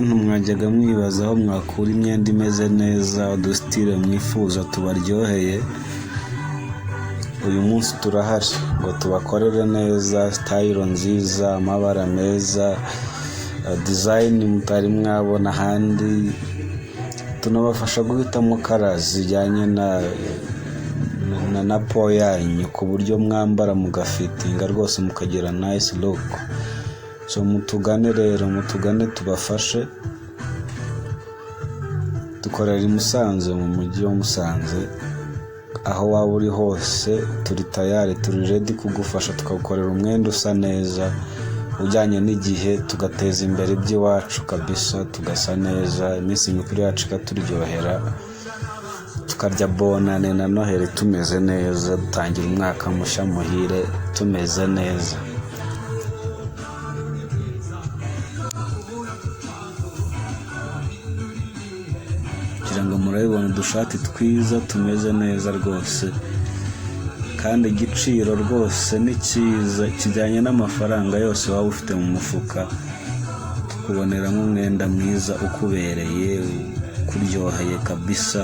Bantu mwajyaga mwibaza aho mwakura imyenda imeze neza, udusitire mwifuza tubaryoheye, uyu munsi turahari ngo tubakorere neza, style nziza, amabara meza, design mutari mwabona ahandi. Tunabafasha guhitamo color zijyanye na peau yanyu, ku buryo mwambara mugafitinga rwose, mukagira nice look. So mutugane rero, mutugane tubafashe. Dukorera i Musanze, mu mujyi wa Musanze. Aho waba uri hose turi tayari, turi ready kugufasha, tukagukorera umwenda usa neza ujyanye n'igihe, tugateza imbere iby'iwacu kabisa, tugasa neza, iminsi mikuru yacu ikaturyohera, tukarya Bonane na Noheli tumeze neza, dutangira umwaka mushya muhire tumeze neza. Kugira ngo murabibona, udushati twiza tumeze neza rwose, kandi igiciro rwose ni cyiza kijyanye n'amafaranga yose waba ufite mu mufuka. Tukuboneramo umwenda mwiza ukubereye, ukuryoheye kabisa.